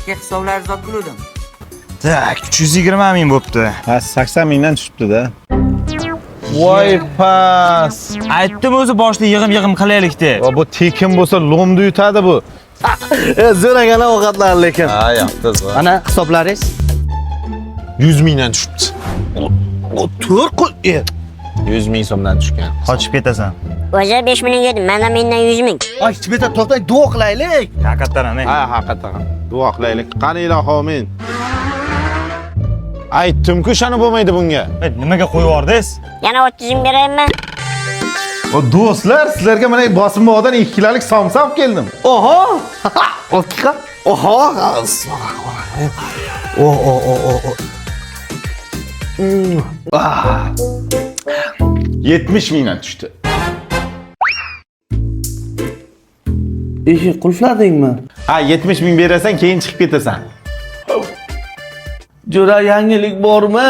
Aka, hisoblaringizni olib keluvdim. Так, 320 ming bo'pti. Ha, 80 mingdan tushibdi-da. Voy pas. Aytdim o'zi boshida yig'im-yig'im qilaylik deb. Va bu tekin bo'lsa lo'mni yutadi bu. Zo'r ekan ovqatlar lekin. Ha, yoqdi zo'r. Mana hisoblaringiz. 100 mingdan tushibdi. O to'rt qo'l. 100 ming so'mdan tushgan. Qochib ketasan. O'zi 5 ming yedim, mana mendan 100 ming. Ay, bitta to'xtang, duo qilaylik. Haqiqatdan ham. Ha, haqiqatan ham. Duo qilaylik. Qani ilohi amin. Aytdim-ku, shani bo'lmaydi bunga. Nimaga qo'yib yubordingiz? Yana 30 ming beraymi? O do'stlar, sizlarga mana Bosimboqdan 2 kilolik somsa olib keldim. Oho! Haqiqat. Oho! O o o o o. 70 mingdan tushdi. Eshik qulfladingmi? Ha, 70 ming berasan, keyin chiqib ketasan. Jo'ra, yangilik bormi?